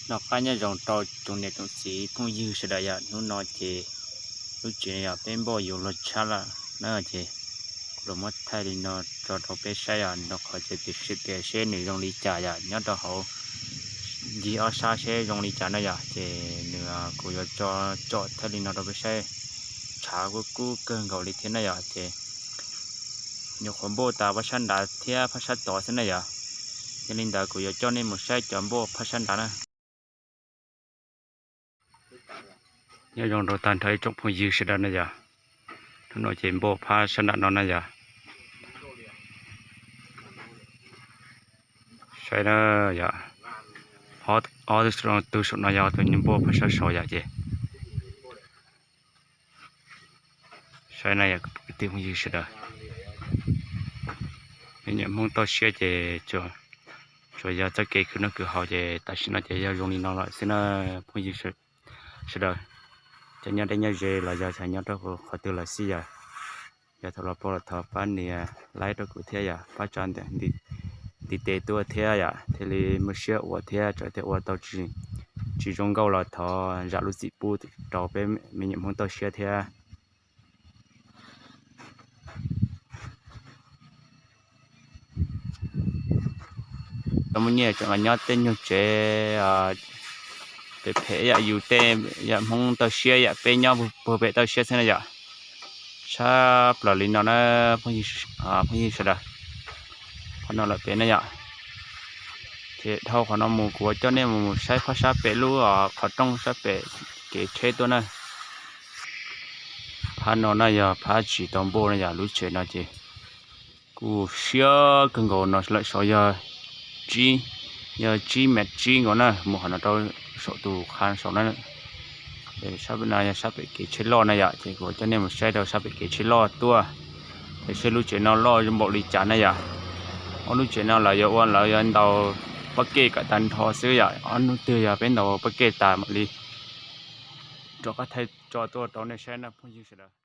Noj qab nyob zoo rau tsoom niam tsoom txiv phooj ywg sawv daws yom. Hnub no ces lub tsev no yog peb npauj yus luag tshab lawm na, ces kuv los muab thaij li no tso rau peb saib yom, rau qhov ces tiam sis tias seb nws zoo li cas yom, nyob rau hauv ncig ob sab seb zoo li cas na yom. Ces nws kuv yuav tso thaij li no rau peb saib, tshav kuj kub kawg nkaus li thiab na yom. Ces nyuam qhuav npauj tas phab sab nrad thiab phab sab tod xwb na yom. Yog li ntawd kuv yuav coj nej mus saib cov npauj phab sab nrad na. Nyob zoo rau tag nrho ib tsoom phooj ywg sawv daws na yom. Hnub no ces npauj phab sab nram no na yom. Saib na yom, ob tug saum no yog tus npauj phab sab saud yom. Ces saib na yom kwv tij phooj ywg sawv daws, me nyuam Hmoob toj siab ces tsuas yog txoj kev khwv noj khwv haus ces tam sim no ces yog zoo li no lawm xwb na phooj ywg sawv daws. Cov nyob deb nyob ze los yog cov nyob rau qhov twg los xij yom, yog thaum los pom los thov pab nias like rau kuv thiab yom, pab tso ntiv tes tuaj thiab yom, thiaj li muaj siab ua thiab, txawm tias ua tau tsis zoo nkauj los thov zam lub txim pub rau peb me nyuam Hmoob toj siab thiab. Tau muaj nyiaj tseem los nyob tej nyuag tsev phem phem yom, yus tej yam Hmoob toj siab yom, peb nyob puag pem toj siab xwb na yom. Tshaj plaws li no na phooj ywg sawv daws. Qhov no lawm pem na yom. Ces dhau qhov no mus kuv yuav coj nej mus saib phab sab pem lub qhov rooj sab pem kev tsheb tuaj na. Phab no na yog phab tsis tau npauj na yom, lub tsev no ces kuj siab kawg nkaus no lawm, saud yog tsib, yog tsib mev tsib nkaus na, mus qhov no rau saum tus qha saum na. Sab no yog sab pem kev tsheb loj na yom, ces kuv coj nej mus saib rau sab pem kev tsheb loj tuaj, es seb lub tsev no loj npaum li cas na yom. Ob lub tsev no lawv yuav ua lawv yuav ntaus pab kej kom tag nrho xwb yom, ob hnub twg yog peb ntaus pab kej tas mam li rov qab thaij tso tuaj rau nej saib na phooj ywg sawv daws.